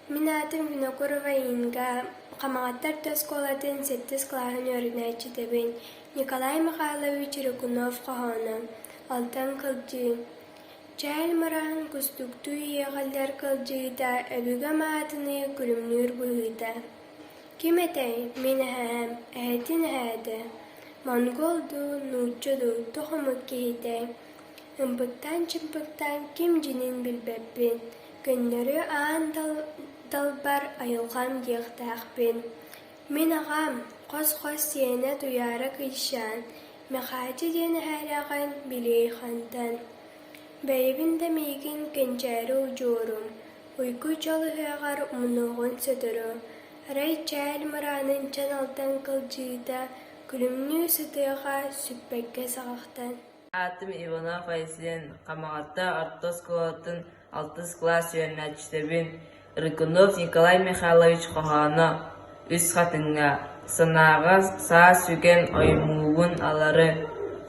Мин аатым Винокурова Инга, Хамаҕатта орто оскуолатын сэттис кылааһын үөрэнээччитэбин. Николай Михайлович Рыкунов хоһооно «Алтан кылдьыы» Чээл мыраан кустуктуу иэҕиллэр кылдьыыта, өбүгэм аатыныы күлүмнүүр быһыыта. Ким этэй, мин эһээм, эһэтин эһээтэ, монгол дуу, нуучча дуу, туох омук киһитэй? Ымпыктаан-чымпыктаан ким дьинин билбэппин, көннөрү аан далбар айылҕам диэхтээхпин. Мин аҕам, хос-хос сиэнэ Туйаара Кыйшаан, Мэхээчэ диэн эһээлээҕин билиэй хантан. Бэйэбин да миигин кэнчээри удьуорум, уйгу-дьол ыһыаҕар умнуоҕун сотору, арай чээл мыраанын чан алтан кылдьыыта күлүмнүү сытыаҕа сүппэккэ саҕахтан. Аатым Иванов Айсен, Хамаҕатта орто оскуолатын алтыс кылаас үөрэнээччитэбин. Рыкунов Николай Михайлович хоһооно «Үс хатыҥҥа, санааҕа саа сүгэн оймуубун алары,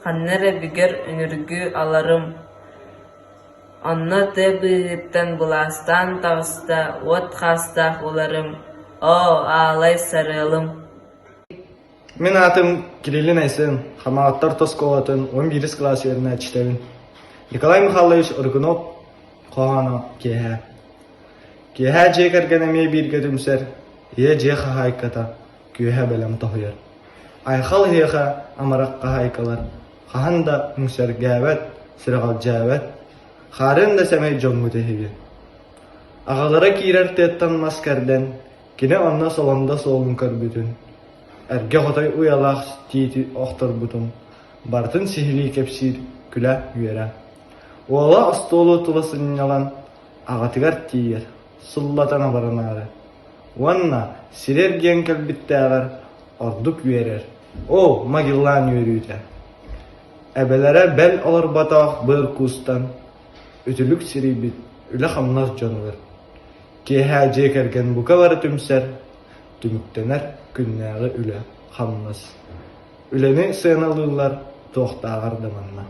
ханна эрэ бүгэр үнүргү аларым, онно тыа быыһыттан былаастаан таҕыста уот хаастаах уларым, оо, аалай сарыалым» Мин аатым Кириллин Айсен, Хамаҕаттар орто оскуолатын 11 кылаас үөрэнээччитэбин. Николай Михайлович Рыкунов хоһооно «Киэһэ». Киэһэ дьиэ кэргэн эмиэ бииргэ түмсэр, ийэ дьиэ хаһаайката күөһэ бэлэм тоһуйар. Айхал эһиэхэ амарах хаһаайкалар хаһан да үҥсэргээбэт, сүрэҕэлдьээбэт, хаарын да сэмэй дьоммут эһиги. Аҕалара киирэр тыаттан мас кэрдэн, кини онно солоҥдо суолун көрбүтүн, эргэ хотой уйалаах тиити охторбутун барытын сиһилии кэпсиир күлэ-үөрэ. Уола остуолу тула сынньалан аҕатыгар тиийэр, сыллатан абыранаары уонна сири эргийэн кэлбиттээҕэр ордук үөрэр, оо, Магеллан үөрүүтэ! Эбэлэрэ бэл олорботох быар куустан, үтүлүк сирийбит үлэ-хамнас дьонугар Киэһээ дьиэ кэргэн бука бары түмсэр, түмүктэнэр күннээҕи үлэ, хамнас. Үлэни сыаналыыллар туохтааҕар да манна.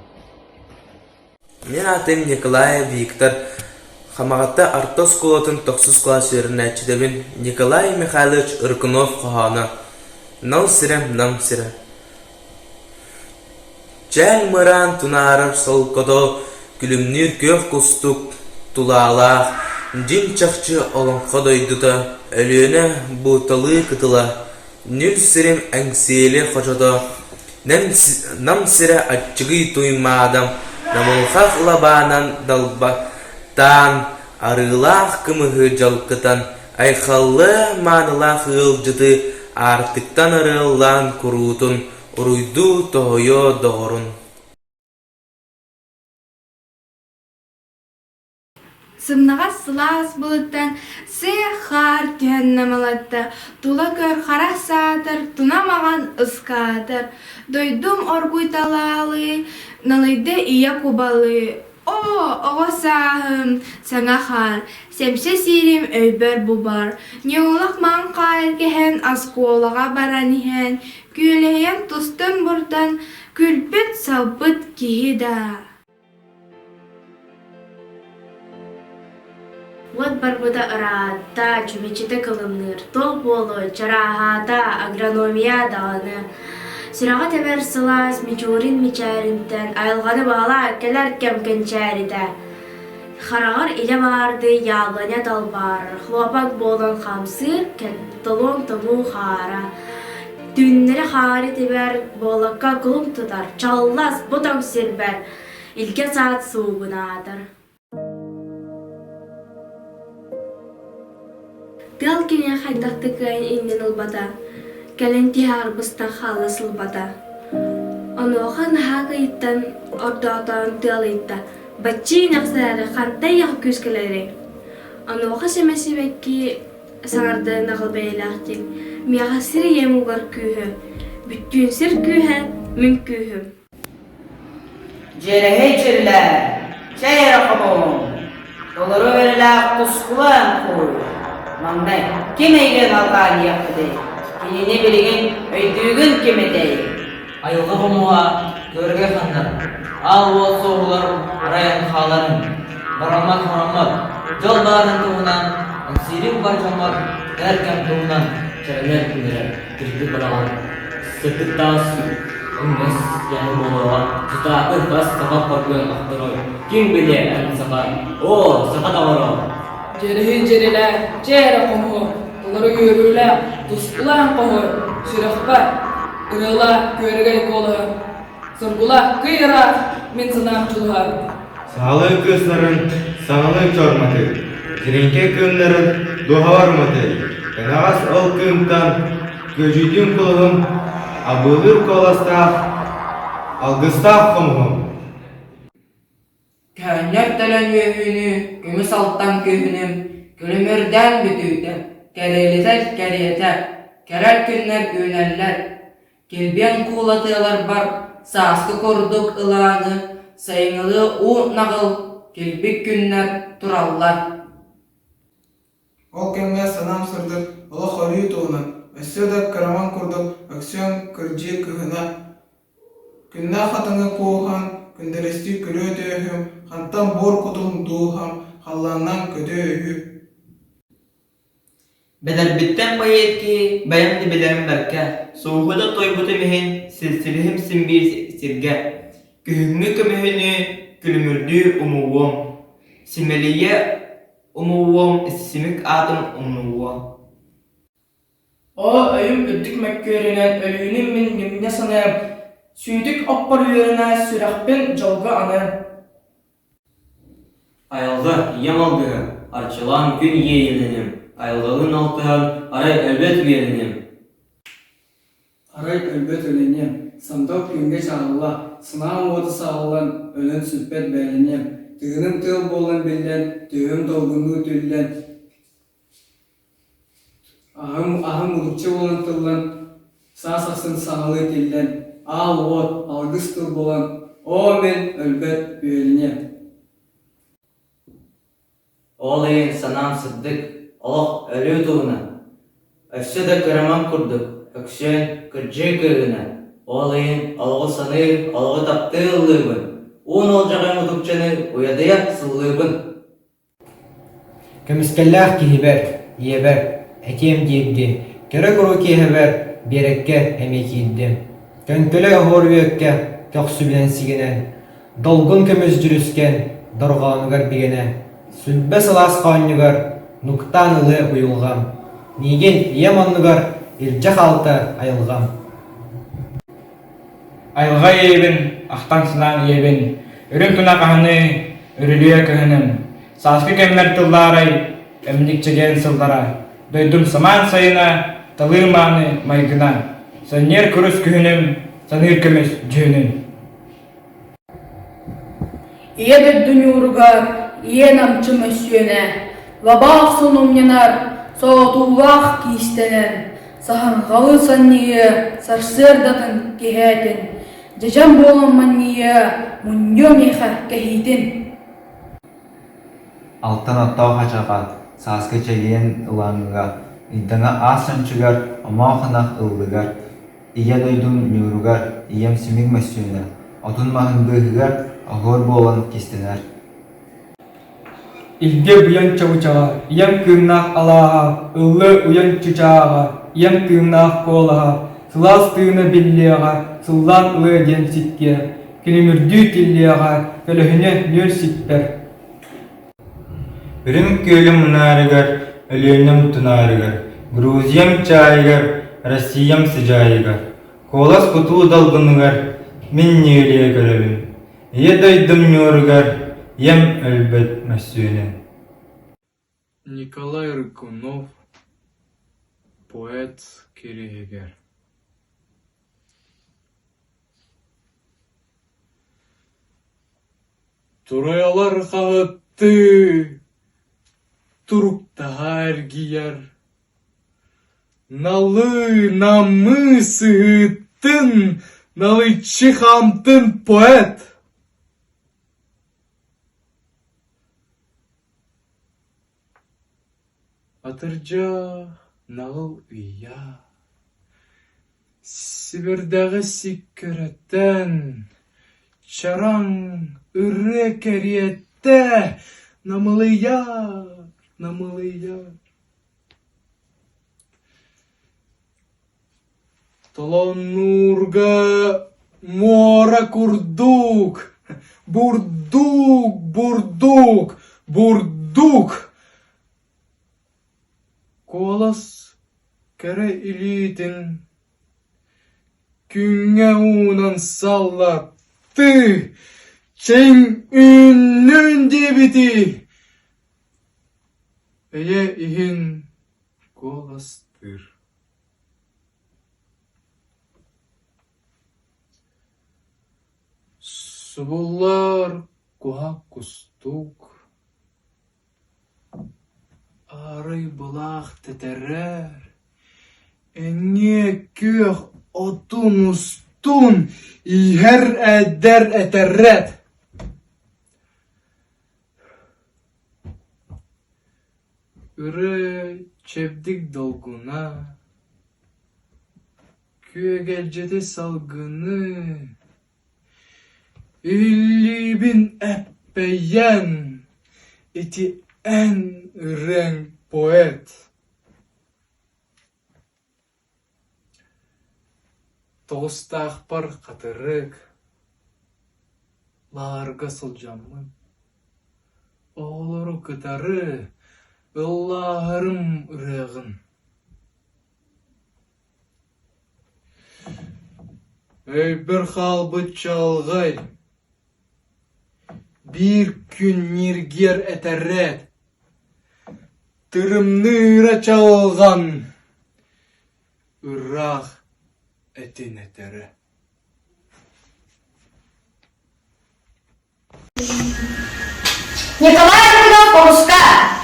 Мин аатым Николаев Виктор, Хамаҕатта орто оскуолатын тохсус кылаас үөрэнээччитэбин Николай Михайлович Рыкунов хоһооно «Нал сирэм, нам сирэ» Чээн мыраан тунаарар солкото, күлүмнүүр күөх кустук тулаалаах, дьиҥ-чахчы олоҥхо дойдута, Өлүөнэ бууталыы кытыла, нүл сирим Эҥсиэли хочото, Нам сирэ аччыгый Туймаадам, намылхах лабаанан далбатаан, арыылаах кымыһы дьалкытан, айхаллыа маанылаах ыалдьыты аартыктан арыаллаан куруутун Уруйдуу тоһуйуо доҕорун Сымнаҕас сылаас былыттан сыа хаар түһэн намылатта, тула көр харах саатар, туна маҕан ыскаатар, дойдум оргуй талаалыы, налыйда ийэ кубалыы, Оо, оҕо сааһым, саҥа хаар, сэмсэ сиирим өйбөр бу бар, ньуолах маҥ хаайы кэһэн оскуолаҕа баран иһэн, күөлэһийэн тустан-бурдан, күлбүт-салбыт киһи даа Уот барбыта ыраатта, чүмэчитэ кылымныыр, туох буолуой, чарааһаата, агрономия даҕаны. Сүрэҕэ тэбэр сылаас Мичурин мичээринтэн айылҕаны баҕалаа кэлэр кэм кэнчээритэ. Хараҕар илэ баардыы яблоня далбаарар, хлопок буолан хамсыыр, толуон тонуу хаара. Түүннэри хаары тибэр, буолакка кулум тутар, чаллас, бу тоҥ сирбэр, илгэ саат суугунаатар. Тыал кинини хайдах да кыайан иннин ылбата, кэлин тиһэҕэр быстах хаалла сылбата. Онуоха наһаа кыйыттан ордоотоон тыал ыйытта: «Баччыы нахсаары хантай яҕа күүс кэлэрий?» Онуоха сэмэ сибэкки саҥарда наҕыл бэйэлээхтик: «Миэхэ сир ийэм угар күүһү, бүттүүн сир күүһэ, мин күүһүм» Дьиэрэһэй дьирлээ, чэй эрэ хомуһун, толору эрэлээх тускулаан кууй. Маҥнай ким эйигин алҕаанньыахпытый, кинини билигин өйдүүгүн ким этэй? Айылҕа хомуһа көргө ханнар, аал уол суоһулар арайан хааларын, бараммат-хороммот, дьол баарын туһунан. Эҥсиирим бар дьоммор эр кэм туһунан чэрэнэр күннэрэ кирбит бадаҕан сырдык таас өҥнөс яны буолуоҕа сутаакы бас саха хоргуйан охторой ким билиэ эн саха оо саха доҕоро Дьэрэһи дьэрэлээ, чээ эрэ хомуһу, толору үөрүүлээх, тускулаан хоһу, сүрэхпэр, ырыалаа күөрэгэй куолаһы, соргулаа кый ыраах мин санаам дьулуһар. Саалыы кыыстарын саҥалыы чорматы, дьириҥкэй кыымнарын дуоһабар уматый, кэнэҕэс ол кыымтан күөдьүйдүн кулуһун, абыылыыр куоластаах, алгыстаах хомуһум. Көөнньөр төлөн үөһүүнү, көмүс алтан күһүнүм, күлүмүрдээн бүтүүтэ, кэрэлитэр кэриэтэ, кэрэл күннэр үүнэллэр. Килбиэн куула тыаларбар сааскы курдук ылааҥы, сайыҥҥылыы уу наҕыл килбик күннэр тураллар. Ол кэмҥэ санаам сырдык, олох өрүү туһунан, өссө да кыраман курдук өксүөн кырдьыы кыһына Күннээх хатыҥы кууһан, күндэлэстии күрүө түөһүм, хантан буор кутум дууһам, халлааннаан көтүө үһү Бэдэрбиттэн поэт киһи бэйэм да билэрим бэркэ, сууһу да туойбутум иһин силсибиһим син биир сиргэ, күһүҥҥү көмүһүнүү күлүмүрдүү умуллуом, симэлийэ умуллуом симик аатым умнуллуо Оо, өйүм үрдүк мөккүөрүнэн өлүүнүм мин нүмнэ саныам, сүүтүк оппор үөрэнэ сүрэхпин дьолго аныам. Айылҕа ийэм алгыһа, арчылаан күн иэйилэним, айылҕалыын алтыһан арай өлбөт үөрэним. Арай өлбөт өлөниэм, сандал күҥҥэ чаҕылла, санаам уота саҕыллан, өлөн сүппэт бээлэниэм, тыыным тыал буолан биллэн, түөһүм долгуннуу түллэн, Аһым, аһым мутукча буолан тыллан, саас ахсын саҥалыы тиллэн, аал уот, алгыс тыл буолан, оо мин өлбөт үөлэниэм. Ол иһин санаам сырдык, олох өлүү туһунан. Өссө да кыраман курдук, өксүөн, кырдьыы кыыһына. Ол иһин олоҕу саныы, олоҕу таптыы ыллыыбын, уун олдьоҕой мутукчаны уйадыйа сыллыыбын. Көмүскэллээх киһибэр, ийэбэр, этиэм диирдии, кэрэ куру киэһэбэр биэрэккэ эмиэ киирдим. Көҥкөлөй оһуор үөккэ көхсүбүнэн сигэнэн, долгун көмүс дьүрүскэн дорҕоонугар бигэнэн, сүлбэ сылаас хоонньугар нуктаан ылыа уйулҕам, миигин ийэм оннугар илдьэ хаалта айылҕам. Айылҕа ийэбин, ахтан-санаан ийэбин, үрүҥ тунах аһыныы, үрүлүйэ кыһыным, сааскы кэммэр тыллаарай, эмньик чэгиэн сыллара, дойдум самаан сайына, талыы мааны майгына, санньыар курус күһүнүм, саныыр көмүс дьүһүнүм. Ийэ дойду ньууругар ийэ намчы мөссүөнэ, лабаах сон умньанар, соотуулаах киистэнэн, саһарҕалы санньыйыа, сарсыардатын киэһээтин, дьэдьэн буолан манньыйыа, мунньуо миэхэ кэһиитин. Алтан оттоох ачаҕа, сааскы чэгиэн ылааҥыга, ыйдаҥа аас чанчыгар, омоох ынах ыллыгар, Ийэ дойдум ньууругар, ийэм симик мөссүөнэ, отун-маһын быыһыгар оһуор буолан кистэнэр. Илгэ быйаҥ чабычаҕа, ийэм кыымнаах алааһа, ыллыа уйан чычааҕа, ийэм тыыннаах куолаһа, сылаас тыына биллиэҕэ, сыллаан ылыа диэн сиккиэ, күлүмүрдүү тиллиэҕэ, көлөһүнэ нүөл ситтэр. Үрүҥ күөлүм унаарыгар, Өлүөнэм тунаарыгар, Грузиям чаайыгар, Россиям сыдьаайыгар, куолас кутуу долгунугар мин ньүөлүйэ көрөбүн, Ийэ дойдум ньууругар ийэм өлбөт мөссүөнүн. Николай Рыкунов поэт кириэһигэр Туруйалар хаһыттыы, туруктаһа эргийэр, Налыы-намыы сыһыытын налыччы хаамтын поэт Атырдьах наҕыл ыйа, сибирдэҕи сиккэрэтэн, чараҥ ырыа кэриэтэ намылыйар. намылыйар Толоннуурга муора курдук, бурдук, бурдук, бурдук Куолас кэрэ илиитин күҥҥэ уунан саллаттыы, чиҥ үүннүн диэбитий, эйэ иһин куоластыыр Субуллар куһа кустук, Арай былаах тэтэрэр, Эҥиэ күөх отун устун Иһэр эдэр этэрэт Ырыа чэбдик долгуна, Күөгэлдьитэ салгыны Иһиллиибин эппэйэн, Ити эн ырыаҥ поэт Тоҕустаахпар хатырык, лааҕырга сылдьаммын, оҕолору кытары ыллааһарым ырыаҕын Өйбөр хаалбыт чаҕылҕай, биир күн ньиргиэр этэрээт, тырымныыра чаҕылҕан, ыраах этин этэрэ. Николай Рыкунов хомуска,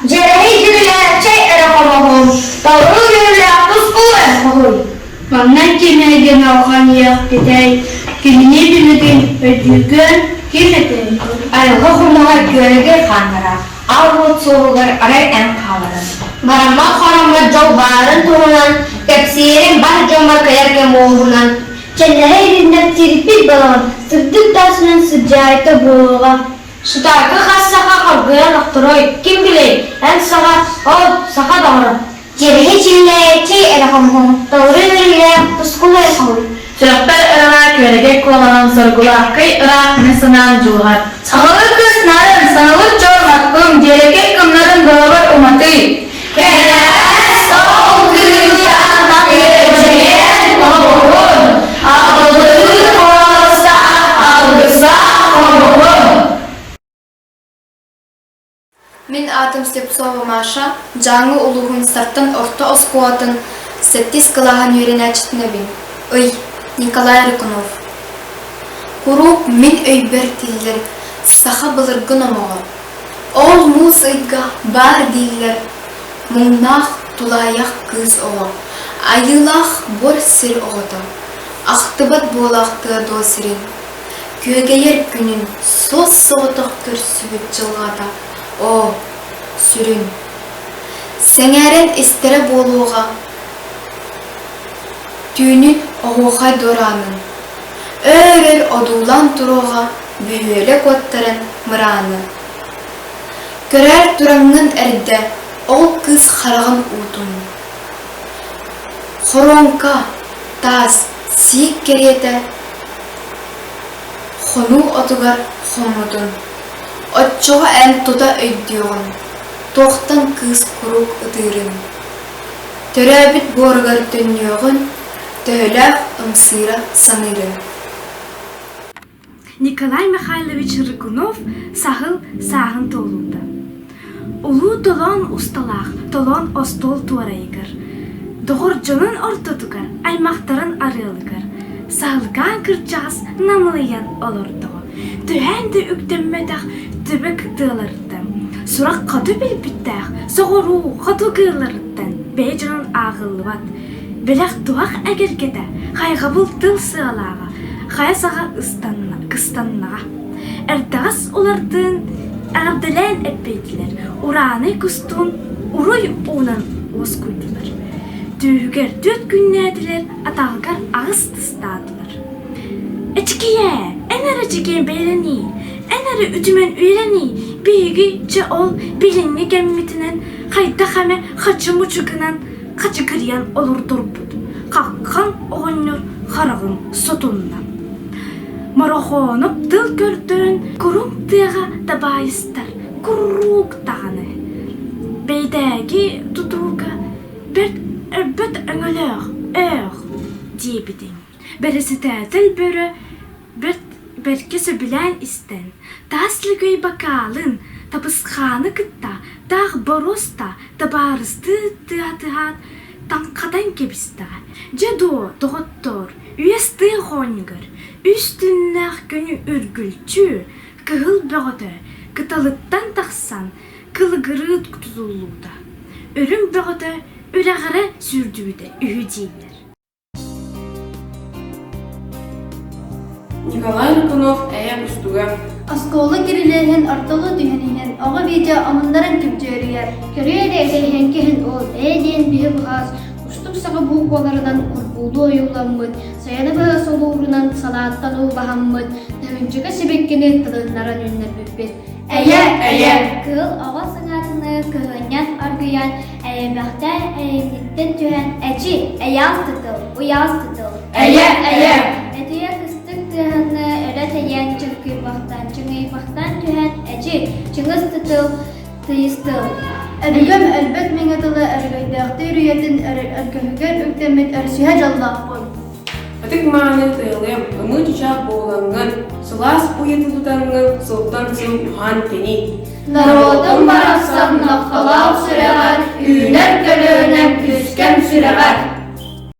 Дьэрэһий дьүрүлэ чэй эрэ хомоһун, толору үөрүүлээх тускул эн хоһуй. Маҥнай кимээги алҕаныахпытай, кинини билигин өйдүүгүн ким этэй? Айылҕа хомуһа күөрэгэй хааннара, аал уот суоһугар арай эн хааларын. Бараммат хороммот дьол баарын туһунан кэпсиэрим бар дьоммор кэлэр кэм уоһунан Чэллэһэ илиннэр тириппит балаҕан сырдык таасынан сыдьаайта буолуоҕа. Сутаакы хас саха хоргуйан охторой, ким билэй, эн саха, ол саха доҕоро. Дьэрэһи чиллээ, чэй эрэ хомуһун, толору үөрүүлээх тускул эрэ хоһуй. Сүрэхпэр ыралаа күөрэгэй куолаһын соргулаахкай ыраах мин санаам дьулуһар. Саҥалыы кыыс нарын, саҥалыы чор матпым, дьиэрэкэй кымнарын долобор уматый. Кэлээс ол кыылтан күөдьүйэн хомуһун, абылыы куоластаах алгыстаах хомуһун. Мин аатым Слепцова Маша, Дьааҥы улууһун Сартан орто оскуолатын сэттис кылааһын үөрэнээччитинэбин. Ый, Николай Рыкунов. Куруук мин өйбөр тиллэр саха былыргы номоҕо. Ол муус ыйга баар дииллэр муҥнаах тулаайах кыыс оҕо, айыылаах буор сир оҕото, ахтыбат буолаахтыа дуо сирин Күөгэйэр күнүн суос-соҕотох көрсүбүт дьылҕата, оо, сүрүн! Сэҥээрэн истэрэ буолуоҕа түүнүн оһуохай дуораанын, өөр-өр одуулаан туруоҕа бөһүөлэк уоттарын мырааны. Көрөөр тураҥҥын эрдэ ол кыыс хараҕын уутун. Хоруоҥка, таас, сиик кэриэтэ Хонуу отугар хоммутун, оччоҕо эн тута өйдүөҕүҥ, туохтан кыыс куруук ытыырын, төрөөбүт буоругар төннүөҕүн, төһөлөөх ымсыыра саныырын Николай Михайлович Рыкунов саһыл сааһын туолуута. Улуу толоон усталаах толоон остуол туорайыгар, доҕор дьонун ортотугар, аймахтарын арыалыгар саһылкаан кырдьаҕас намылыйан олордоҕо. Түһээн да үктэммэтэх түбүк тыаларыттан, сурах хоту билбиттээх соҕуруу хоту кыылларыттан бэйэ дьонун ааҕыллыбат. Бэлэх-туһах эгэлгэтэ, хайҕабыл тыл сыалааҕа, хайа саҕа ыстанна, кыстаннаҕа. Эрдэҕэс улардыын эҕэрдэлээн эппиэтилэр, ураанай кустуун уруй уунан уоскуйдулар. Түөһүгэр түөрт күннээтилэр, атаҕыгар аҕыс тыстаатылар. Эчикийээ, эн эрэ чэкиэн бэйэлэнии, эн эрэ үтүмэн үйэлэнии, биһиги чэ ол билиҥҥи кэммитинэн Хайдах эмэ хачы-мучу гынан хачыгырыйан олордорбут, хаххан оҕонньор хараҕын сотунна. Морохоонуп тыл көрдөөн куруҥ тыаҕа табаайыстар куруук даҕаны. Бэйдээги тутууга бэрт өлбөт өҥөлөөх өөх диэбитиҥ. Бэрэсидээтэл бөрө бэрт бэркэ сөбүлээн истэн, таас лөгөй бакаалын табысхааны кытта таах боруоста табаарыстыы тыатыһаат таҥхатан кэбистэҕэ. Дьэ дуо, доҕоттоор, үөс тыа хоонньугар үс түннээх күнү үргүлдьү кыһыл бөҕөтө кыталыттан тахсан кылыгырыы тутуллубута, үрүҥ бөҕөтө үрэҕирэ сүүрдүбүтэ үһү дииллэр. Николай Рыкунов эйэ кустуга Оскуола кирилиэһин ортолуу түһэн иһэн оҕо видео омуннарын күбдьүөрүйэр. Көрүө эрэ этэйиһэн киһин уол ээ диэн биһи быһаас кустук саҕа буукваларынан курбуулуу ойууламмыт, сайыны быһа солуурунан салааттан уулаһаммыт, тыһыынчака сибэккини тылыннаран үүннэрбиппит. Эйэ, эйэ! Кыыл оҕо саҥатыныы кыһынньан аргыйан, эйэмэхтээн эйэҥниттэн түһэн, эчи, эйэҕэс тытыл, уйаҕас тытыл. Эйэ, эйэ! Этийэ кыстык тыаһыныы өрө тэйэн, чыҥкыйбахтаан, чыҥыйбахтаан түһэн, эчи, чыҥыс тытыл, тыйыс тыл. Өбүгэм өлбөт мэҥэ тыла өрөгөйдөөхтүү үрүйэтин өргөһүгэр үктэммит өрүсүһэ дьоллоохпун. Ытык мааны тыалыам, ымыы чычаах буолаҥҥын, сылаас уйатын тутаҥҥын сылтан сыл уһаан тэний. Норуотум барахсан нохтолоох сүрэҕэр, үүнэр көлүөнэм үскэм сүрэҕэр.